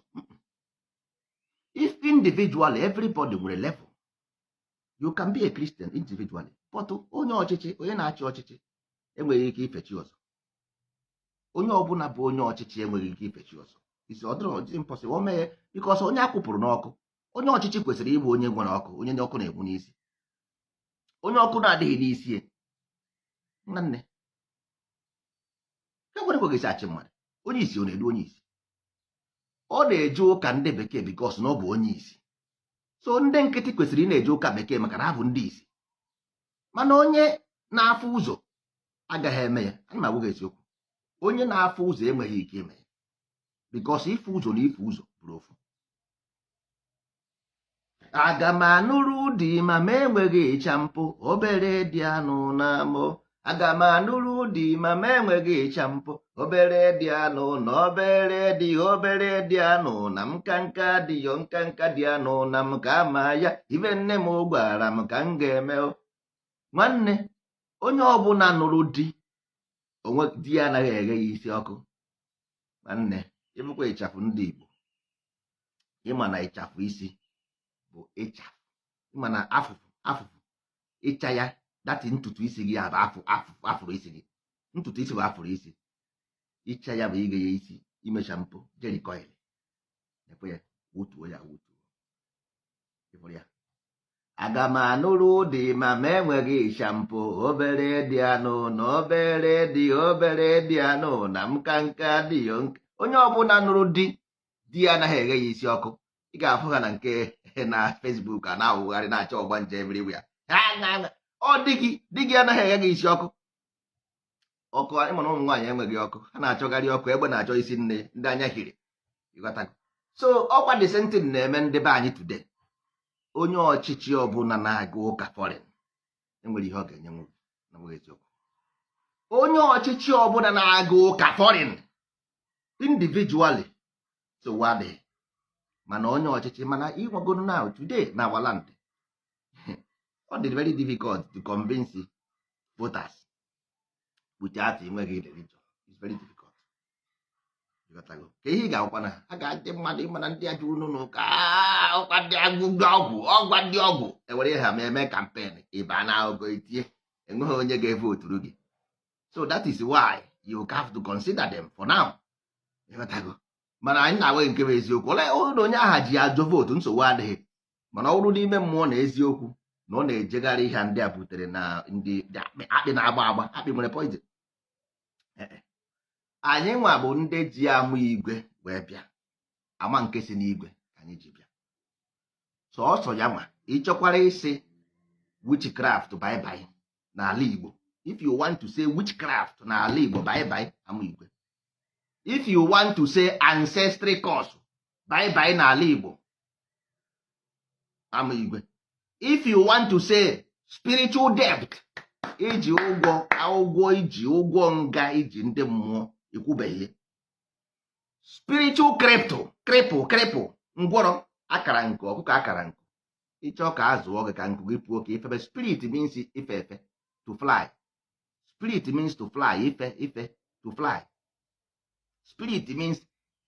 If individually, everybody nwere level. You can be a Christian individually, but onye ọchịchị, onye na-achị ọchịchị enweghị ike ife chi ọzọ. Onye ọbụla bụ onye ọchịchị enweghị ike ife chi ọzọ. Is ọ dịrọ impossible o mee, because onye akwụpụrụ n'ọkụ, onye ọchịchị kwesịrị ịbụ onye nwere ọkụ, onye ọkụ na-egbu n'isi. Onye ọkụ na-adịghị n'isi, nwanne, e nwere ekweghị achị mmadụ. Onye isi, ọ na-edu onye isi, ọ na-eje ụka ndị bekee, because na ọ bụ onye isi. So ndị nkịtị kwesịrị ị na-eje ụka bekee maka na ha bụ ndị isi. Mana onye na-afụ ụzọ agaghị eme ya. Ana m agwa gị eziokwu, onye na-afụ ụzọ enweghị ike ime ya, because ife ụzọ na ife ụzọ bụrụ ofu. Aga m anụrụ di ma m enweghị ịcha mpụ, obere dị anụ na amụ. Aga m anụrụ di ma m enweghị ịcha mpụ, obere dị anụ na obere dị, obere dị anụ na m nka nka dị yo, nka nka dị anụ na m ka ama ya. Ibe nne m gwara m ka m ga-eme. Nwanne, onye ọbụla nụrụ di, onwe di ya anaghị eghe ya isi ọkụ. Nwanne, ịbụkwa ịchafụ ndị Igbo, ịma na ịchafụ isi bụ ịchafụ, ịma na afụfụ, afụfụ ịcha ya dati ntutu isi gị, ya bụ afụ, afụ afụrụ isi gị. Ntutu isi bụ afụrụ isi. Ịcha ya bụ ighe ya isi, imecha mpụ jerry coil, ekwe ya wutuo ya, wutuo. Ịfụrụ ya? Aga m anụrụ di ma m enweghị shampoo, obere dị anụ na obere dị, obere dị anụ na m ka nka dị yo. Onye ọbụla nụrụ di, di ya anaghị eghe ya isi ọkụ. Ị ga-afụ ha na nke na Facebook a na-awụgharị na-achọ ọgbanje everywhere. Ọ di gị, di gị anaghị eghe gị isi ọkụ. Ọkụ, ịma na ụmụ nwaanyị enweghị ọkụ, ha na-achọgharị ọkụ egbe na-achọ isi nne ndị anya hiri. Ịghọtago? So ọkwa the same thing na-eme ndị be anyị today. Onye ọchịchị ọbụla na-aga ụka foreign enwere ihe ọ ga-enye nwu na nweghị eziokwu. Onye ọchịchị ọbụla na-aga ụka foreign individually, so adịghị. Mana onye ọchịchị, mana ịnwegoro now, today na our land, ọ dị very difficult to convince voters without enweghị religion. It's very difficult. Ịghọtago? Ka ihe ị ga-agwakwa na ha ga-adị mmadụ ịma na ndị a juru n'ụka, ọkwa ndị agwụ, ndị ọgwụ, ọgwa ndị ọgwụ ewere ha ma eme campaign ịba na akụkọ itie, enweghị onye ga-evoturu gị. So that is why you have to consider them for now. Ịghọtago? Mana anyị na-agwa gị nke bụ eziokwu. Ole ọrụ na onye aha ji ajụ vote, nsogbu adịghị. Mana ọ bụrụ n'ime mmụọ na eziokwu na ọ na-ejegharị, ihe a ndị a butere na ndị akpị na-agba agba, akpị nwere poison. Anyị nwa bụ ndị ji amụ igwe wee bịa, ama nke si n'igwe ka anyị ji bịa. Sọọsọ ya nwa ịchọkwara ịsị witchcraft bye bye n'ala Igbo. If you want to say witchcraft n'ala Igbo, bye bye ama igwe. If you want to say ancestry curse, bye bye n'ala Igbo, ama igwe. If you want to say spiritual debt, iji ụgwọ ụgwọ, iji ụgwọ nga, iji ndị mmụọ ikwubeghị, spiritual cripple, cripple, cripple, ngwọrọ akara nke ọkụkọ, akara nkụ, ịchọ ka a zụọ gị ka nkụ gị pụọ ka ifebe. Spirit means ife efe, to fly. Spirit means to fly, ife ife, to fly. Spirit means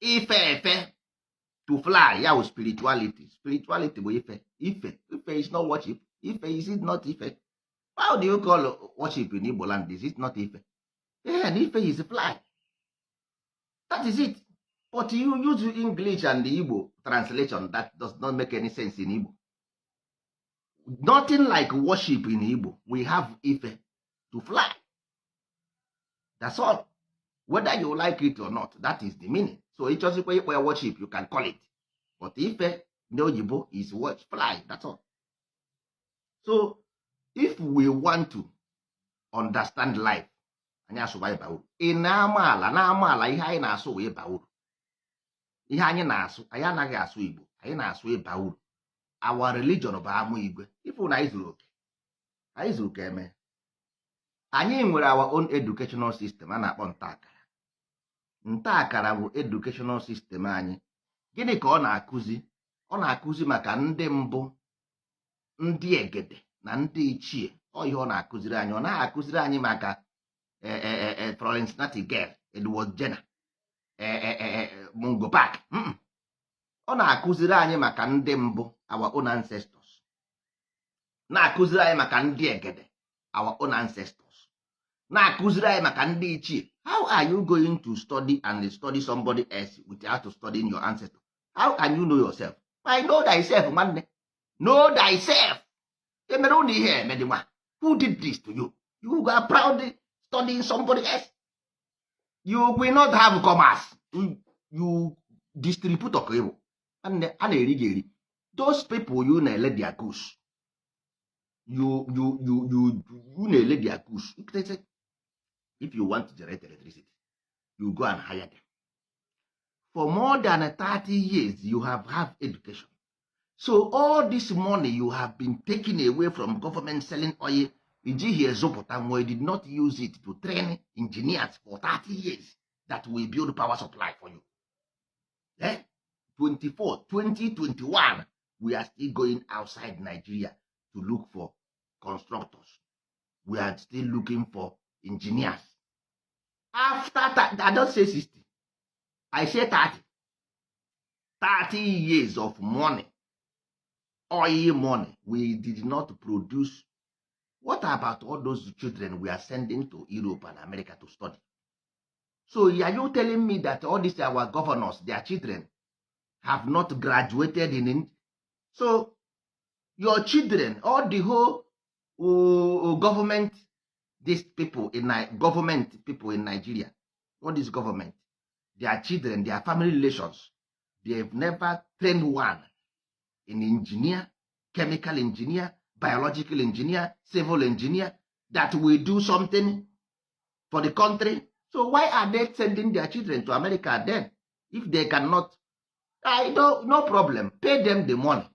ife efe, to fly. Ya bụ spirituality. Spirituality bụ ife ife. Ife is not worship. Ife is it not ife? How do you call worship in Igbo land? Is it not ife? Yeah, and ife is fly. That is it. But you use English and the Igbo translation that does not make any sense in Igbo. Nothing like worship in Igbo. We have ife, to fly. That's all. Whether you like it or not, that is the meaning. So ịchọzikwa ịkpọ ya worship, you can call it, but ife ndị oyibo is what? Fly. That's all. So if we want to understand life, anyị asụba ịba uru. Ị na-ama ala na-ama ala, ihe anyị na-asụ wee ịba uru. Ihe anyị na-asụ, anyị anaghị asụ Igbo, anyị na-asụ ịba uru. Our religion bụ amụ igwe. Ifu na anyị zuru oke, anyị zuru ka eme. Anyị nwere our own educational system a na-akpọ ntaakara. Ntaakara bụ educational system anyị. Gịnị ka ọ na-akụzi? Ọ na-akụzi maka ndị mbụ, ndị egede na ndị ichie. Ọ ihe ọ na-akụziri anyị. Ọ naghị akụziri anyị maka Florence Nightingale, Edward Jenner, Mungo Park. Ọ na-akụziri anyị maka ndị mbụ, our own ancestors, na-akụziri anyị maka ndị egede, our own ancestors, na-akụziri anyị maka ndị ichie. How are you going to study and study somebody else without studying your ancestor? How can you know yourself? I know thyself. Nwanne, know thyself. Emere ụnụ ihe emedi nwa. Who did this to you? You are proud studying somebody else. You will not have commerce. You distributor ka ịbụ. Nwanne, a na-eri gị eri. Those people you na-ele their goods, you na-ele their goods. If you want to generate electricity, you go and hire them. For more than 30 years you have education. So all this money you have been taking away from government, selling oil, ijighị ezụpụta nwa. You did not use it to train engineers for 30 years that will build power supply for you, eh? 24 2021, we are still going outside Nigeria to look for constructors. We are still looking for engineers after that. I don't say 60, I say 30. 30 years of money, oil money, we did not produce. What about all those children we are sending to Europe and America to study? So are you telling me that all these our governors, their children have not graduated in? So your children, all the whole government, these people in government, people in Nigeria, all this government, their children, their family relations, they've never trained one in engineer, chemical engineer, biological engineer, civil engineer that will do something for the country. So why are they sending their children to America then, if they cannot? I don't, no problem. Pay them the money.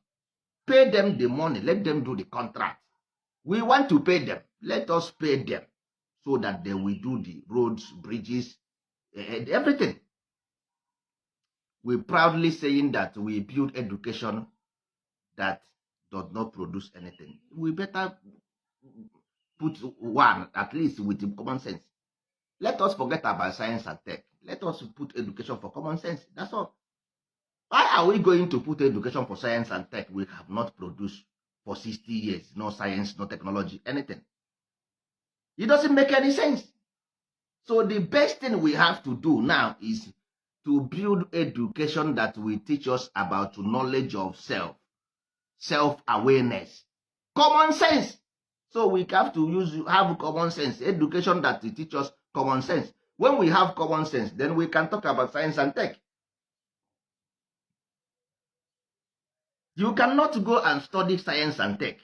Pay them the money. Let them do the contract. We want to pay them. Let us pay them so that they will do the roads, bridges, everything. We proudly saying that we build education that does not produce anything. We better put one at least with the common sense. Let us forget about science and tech. Let us put education for common sense. That's all. Why are we going to put education for science and tech? We have not produced for 60 years. No science, no technology, anything. It doesn't make any sense. So the best thing we have to do now is to build education that will teach us about knowledge of self, self-awareness, common sense. So we have to use have common sense education that will teach us common sense. When we have common sense, then we can talk about science and tech. You cannot go and study science and tech.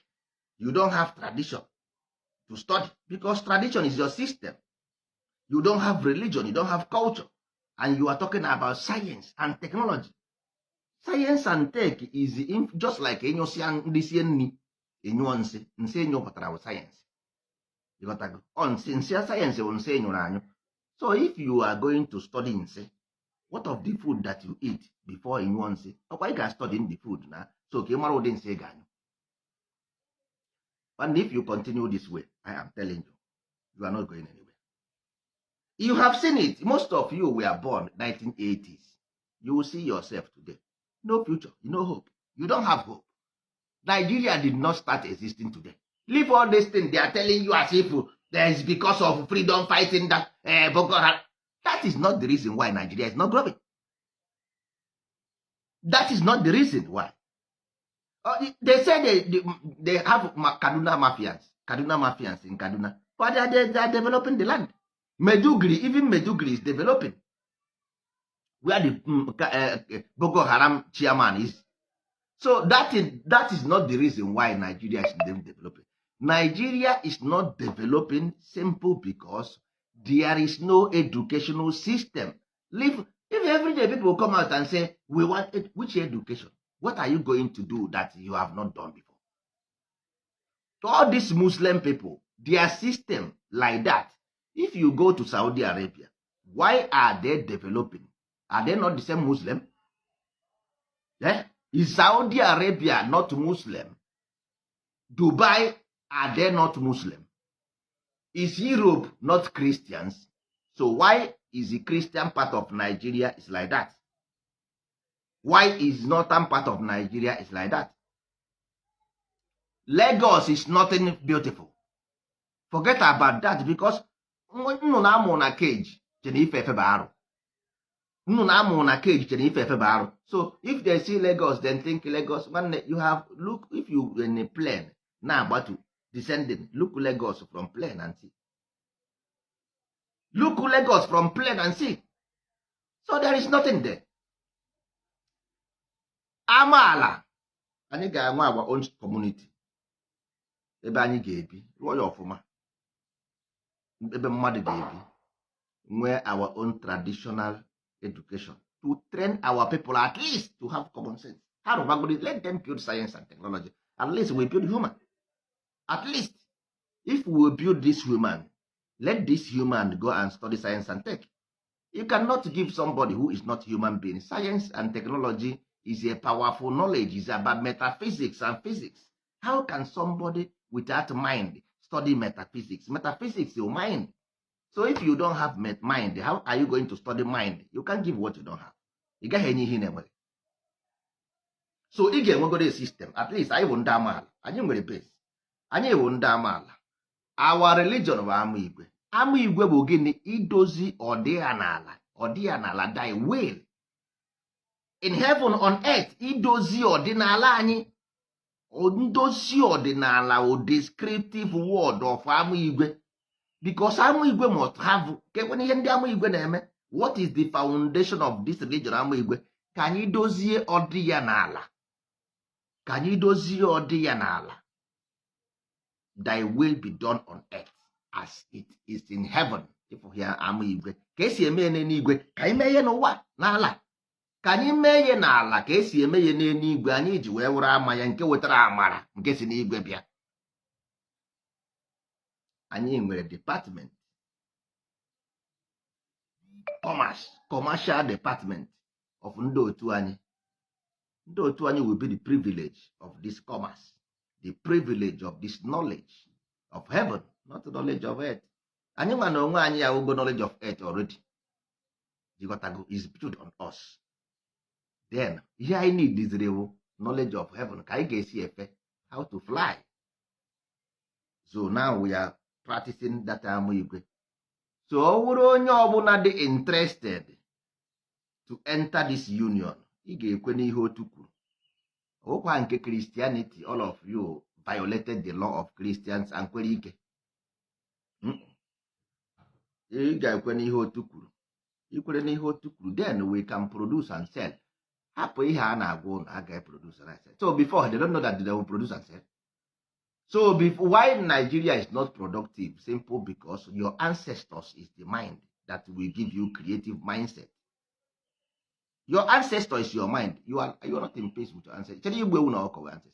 You don't have tradition to study, because tradition is your system. You don't have religion, you don't have culture, and you are talking about science and technology. Science and tech is just like ịnyụsịa ndị sie nri, ịnyụọ nsị. Nsị ịnyụpụtara bụ sayensị. Ịghọtago? Ọ nsị, nsị sayensị bụ nsị ịnyụrụ anyụ. So if you are going to study nsị, what of the food that you eat before ịnyụọ nsị? Ọkwa ị ga-study the food na so ka ị mara ụdị nsị ị ga-anyụ. And if you continue this way, I am telling you, you are not going anywhere. You have seen it. Most of you were born 1980s. You will see yourself today. No future, no hope. You don't have hope. Nigeria did not start existing today. Leave all this thing they are telling you as if there is because of freedom fighting that Boko Haram. That is not the reason why Nigeria is not growing. That is not the reason why. They say they have Kaduna mafias, Kaduna mafias in Kaduna, but they are developing the land. Maiduguri, even Maiduguri is developing, where the Boko Haram chairman is. So that is not the reason why Nigeria is not developing. Nigeria is not developing simple because there is no educational system. Leave, if every day people come out and say, "We want it," which education? What are you going to do that you have not done before? All these Muslim people, their system like that. If you go to Saudi Arabia, why are they developing? Are they not the same Muslim? Eh? Is Saudi Arabia not Muslim? Dubai, are they not Muslim? Is Europe not Christians? So why is the Christian part of Nigeria is like that? Why is northern part of Nigeria is like that? Lagos is nothing beautiful. Forget about that, because nnụnụ amụ na cage chere ife efe bụ arụ. Nnụnụ amụ na cage chere ife efe bụ arụ. So if they see Lagos, then think Lagos. Nwanne, you have look, if you in a plane na-agbatu, descending, look Lagos from plane and see. Look Lagos from plane and see. So there is nothing there. Amaala anyị ga-enwe our own community ebe anyị ga-ebi, rụọ ya ọfụma, ebe mmadụ ga-ebi, nwee our own traditional education to train our people, at least to have common sense. Ha rụbagodi, let them build science and technology. At least we build human. At least if we build this human, let this human go and study science and tech. You cannot give somebody who is not human being science and technology. Is a powerful knowledge, is about metaphysics and physics. How can somebody without mind study metaphysics? Metaphysics is your mind. So if you don't have mind, how are you going to study mind? You can't give what you don't have. Ị gaghị enye ihe ị na-enweghị. So ị ga-enwegoro system. At least anyị bụ ndị amaala, anyị nwere base. Anyị bụ ndị amaala. Our religion bụ ama igwe. Ama igwe bụ gịnị? Idozi ọdịya n'ala, ọdịya n'ala, thy will in heaven on earth. Idozi ọdịnala anyị, ndozi ọdịnala o descriptive word of ama igwe, because ama igwe must have kekwana ihe ndị ama igwe na-eme. What is the foundation of this religion, ama igwe? Ka anyị dozie ọdị ya n'ala, ka anyị dozie ọdị ya n'ala. Thy will be done on earth as it is in heaven. Ịfụ ya, ama igwe, ka esi eme ya n'eluigwe, ka anyị mee ya n'ụwa n'ala, ka anyị mee ya n'ala ka esi eme ya n'eluigwe. Anyị ji wee wụrụ ama ya nke wetara amara nke si n'igwe bịa. Anyị nwere department commerce, commercial department of ndị otu anyị. Ndị otu anyị will be the privilege of this commerce, the privilege of this knowledge of heaven, not knowledge of earth. Anyị nwa na onwe anyị awụgo knowledge of earth already. Jikọtago is built on us. Then ihe anyị need diziri bụ knowledge of heaven, ka anyị ga-esi efe, how to fly. So now we are practicing that ama igwe. So ọ bụrụ onye ọbụla dị interested to enter this union, ị ga-ekwe n'ihe otu kwuru. Ọkwa nke Christianity, all of you violated the law of Christians and kwere ike. Ị ga-ekwe n'ihe otu kwuru. Ikwere n'ihe otu kwuru, then we can produce and sell. Hapụ ihe a na-agwa ụnụ, a ga-produce and sell. So before, they don't know that they will produce and sell. So before, why Nigeria is not productive? Simple, because your ancestors is the mind that will give you creative mindset. Your ancestor is your mind. You are not in peace with your ancestor. Chere, igbu ewu na ọkọ with ancestor.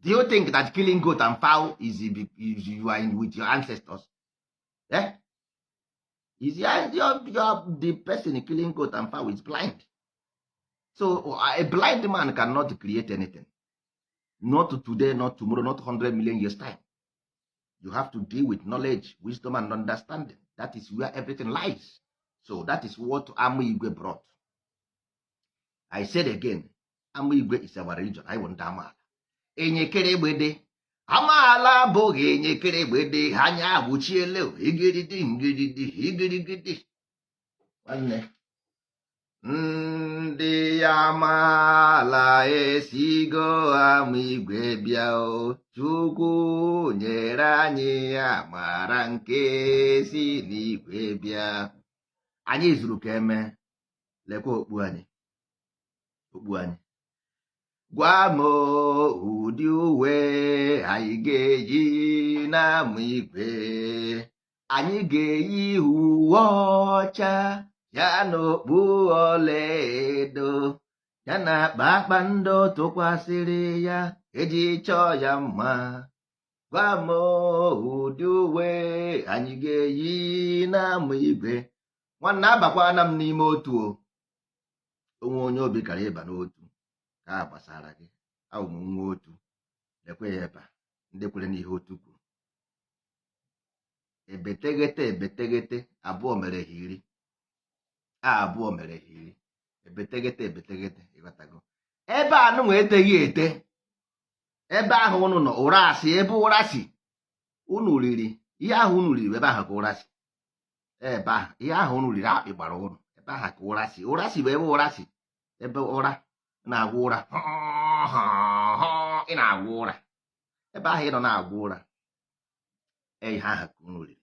Do you think that killing goat and fowl is you are in with your ancestors? Eh? Is your, the person killing goat and fowl is blind. So a blind man cannot create anything, not today, not tomorrow, not 100 million years time. You have to deal with knowledge, wisdom and understanding. That is where everything lies. So that is what Ama Igwe brought. I said again, Ama Igwe is our religion. Anyị bụ ndị amaala. Enyekere egbede amaala abụghị enyekere egbede anya agwụchiele igiridi ngiridi igirigidi. Nwanne, ndị amaala esigo ama igwe bịa o. Chukwu nyere anyị amara nke si n'igwe bịa. Anyị zuru ka eme. Lekwa okpu anyị, okpu anyị. Gwa m ụdị uwe anyị ga-eyi n'ama igwe. Anyị ga-eyi uwe ọcha ya na okpu ọlaedo ya na kpakpando tụkwasịrị ya eji chọọ ya mma. Gwa m ụdị uwe anyị ga-eyi n'ama igwe. Nwanne, abakwana m n'ime otu o. Onwe onye obi kara ịba n'otu ka a gbasara gị. Abụ m nwa otu. Lekwe ya ebe a, ndị kwere n'ihe otu kwuru. Ebeteghete ebeteghete abụọ mere ha 10, a abụọ mere ha 10. Ebeteghete ebeteghete, ịghọtago? Ebe a nụnwa eteghị ete. Ebe ahụ unu nọ, ụra asị. Ebe ụra si unu riri ihe ahụ unu riri, ebe ahụ ka ụra si. Ebe ahụ ihe ahụ unu riri, akpị gbara unu. Ebe ahụ ka ụra si. Ụra si bụ ebe ụra si, ebe ụra na-agwụ ụra. Ị na-agwụ ụra ebe ahụ ị nọ na-agwụ ụra. Ihe ahụ ka unu riri,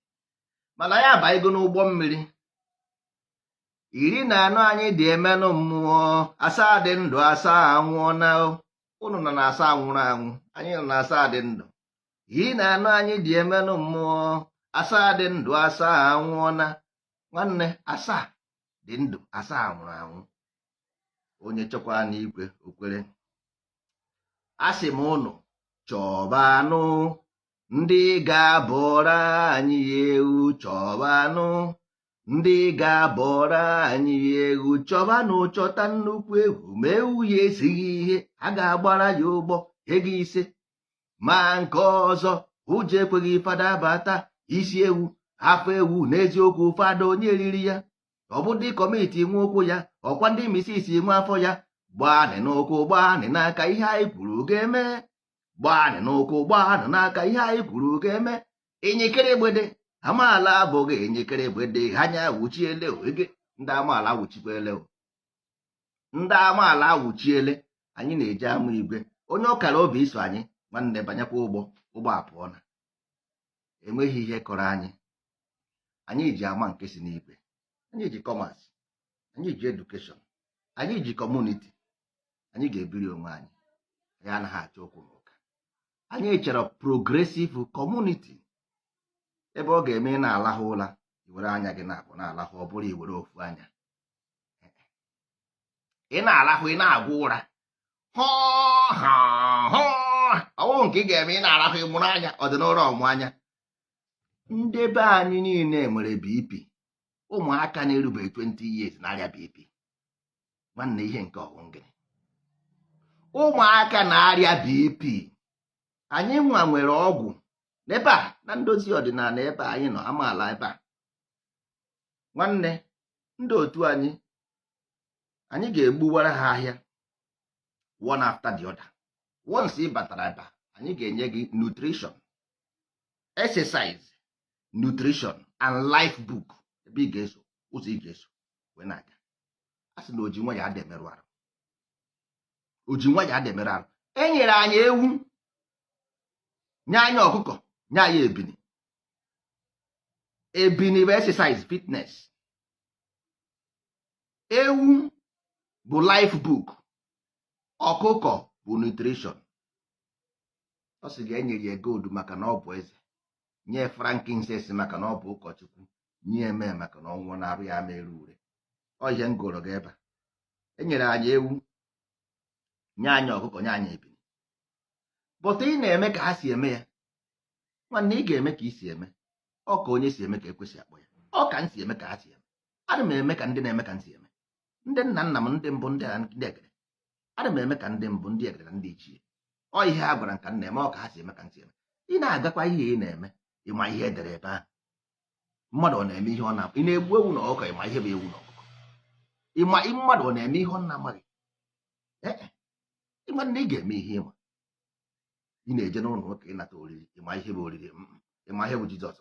mana ya abanyego n'ụgbọ mmiri 14. Anyị dị emenụ mmụọ asaa dị ndụ, asaa anwụọ. Na unu nọ na asaa nwụrụ anwụ, anyị nọ na asaa dị ndụ. 14 anyị dị emenụ mmụọ asaa dị ndụ, asaa anwụọ. Na nwanne, asaa dị ndụ, asaa nwụrụ anwụ. Onye chọkwa n'igwe okwere, asị m ụnụ chọbanụ ndị ga-abọrọ anyị ewu, chọbanụ ndị ga-abọrọ anyị ewu, chọbanụ, chọta nnukwu ewu. Ma ewu ya esighị ihe a ga-agbara ya ụgbọ ego 5. Ma nke ọzọ, ụjọ ekweghị fada bata isi ewu, afọ ewu. N'eziokwu, fada onye riri ya, ọ bụ ndị committee nwe ụkwụ ya, ọkwa ndị misisi nwe afọ ya. Gbaanị n'ụkwụ, gbaanị n'aka, ihe anyị kwuru ga-eme. Gbaanị n'ụkwụ, gbaanị n'aka, ihe anyị kwuru ga-eme. Enyekere egbede amaala abụghị enyekere egbede anya wuchiele ege. Ndị amaala wuchikwele, ndị amaala awụchiele. Anyị na-eje ama igwe. Onye ọkara obi iso anyị, nwanne, banyekwa ụgbọ. Ụgbọ apụọ na enweghị ihe kọrọ anyị. Anyị ji ama nke si n'igwe. Anyị ji commerce, anyị ji education, anyị ji community. Anyị ga-ebiri onwe anyị. Anyị anaghị achọ okwu na ụka. Anyị chọrọ progressive community, ebe ọ ga-eme ị na-alahụ ụra, iwere anya gị na-abụ na-alahụ. Ọ bụrụ iwere ofu anya ị na-alahụ, ị na-agwụ ụra ọwụ nke ị ga-eme. Ị na-arahụ, ịmụrụ anya, ọ dị n'ụra ọmụ anya. Ndị be anyị niile nwere BP. Ụmụaka na-erubeghị 20 years na-arịa BP. Nwanne, ihe nke ọwụ ngịnị? Ụmụaka na-arịa BP. Anyị nwa nwere ọgwụ n'ebe a na ndozi ọdịnala, ebe anyị nọ, amaala ebe a. Nwanne, Ndị otu anyị, anyị ga-egbuwara ha ahịa one after the other. Once ị batara ebe a, anyị ga-enye gị nutrition, exercise, nutrition and life book, ebe ị ga-eso, ụzọ ị ga-eso wee na-aga. A sị na oji nwa ya ada emerụ arụ, oji nwa ya ada emerụ arụ. E nyere anyị ewu, nye anyị ọkụkọ, nye anyị ebini. Ebini bụ exercise, fitness. Ewu bụ life book, ọkụkọ bụ nutrition. Ọ sị ga-enyere ya gold maka na ọ bụ eze, nye frankincense maka na ọ bụ ụkọchukwu, nye eme maka na ọnwụ na-arụ ya mere ure. Ọ ihe m gụrụ gị ebe a, e nyere anyị ewu, nye anyị ọkụkọ, nye anyị ebini. But ị na-eme ka ha si eme ya. Nwanne, ị ga-eme ka ị si eme. Ọ ka onye si eme ka ekwesị akpọ ya. Ọ ka m si eme ka ha si eme. Ana m eme ka ndị na-eme ka m si eme, ndị nna nna m, ndị mbụ, ndị egede. Ana m eme ka ndị mbụ, ndị egede na ndị ichie. Ọ ihe ha gwara m ka m na-eme. Ọ ka ha si eme ka m si eme. Ị na-agakwa ihe ị na-eme, ịma ihe edere ebe ahụ. Mmadụ ọ na-eme ihe ọ na ị na-egbu ewu na ọkụkọ, ịma ihe bụ ewu na ọkụkọ? Ịma mmadụ ọ na-eme ihe ọ na-amaghị? Ee, ịma na ị ga-eme ihe ịma. Ị na-eje n'ụlọ ụka ịnata oriri, ịma ihe bụ oriri? Ịma ihe bụ Jizọs?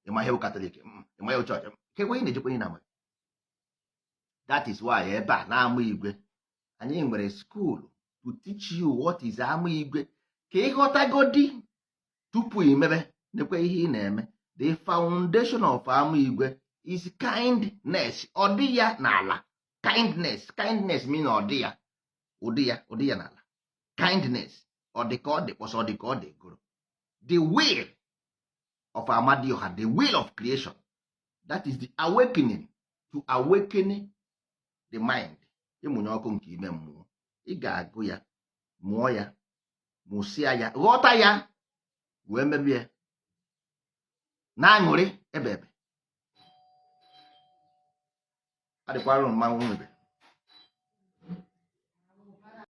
Ịma ihe bụ Katọlik? Ịma ihe bụ chọọchị? Kekwe ị na-ejekwa ị na-amaghị. That is why ebe a na-ama igwe, anyị nwere school to teach you what is ama igwe, ka ịghọtagodi tupu ị mebe. Nekwe ihe ị na-eme. The foundation of ama igwe is kindness. Ọ dị ya n'ala, kindness. Kindness mean ọ dị ya, ụdị ya, ụdị ya n'ala. Kindness, ọ dị ka ọ dị kpọsọ, ọ dị ka ọ dị gụrụ the will of Amadioha, the will of creation. That is the awakening, to awaken the mind, ịmụnye ọkụ nke ime mmụọ. Ị ga-agụ ya, mụọ ya, mụsịa ya, ghọta ya, wee mebie na-aṅụrị ebe ebe adịkwara mmanwụ mebe.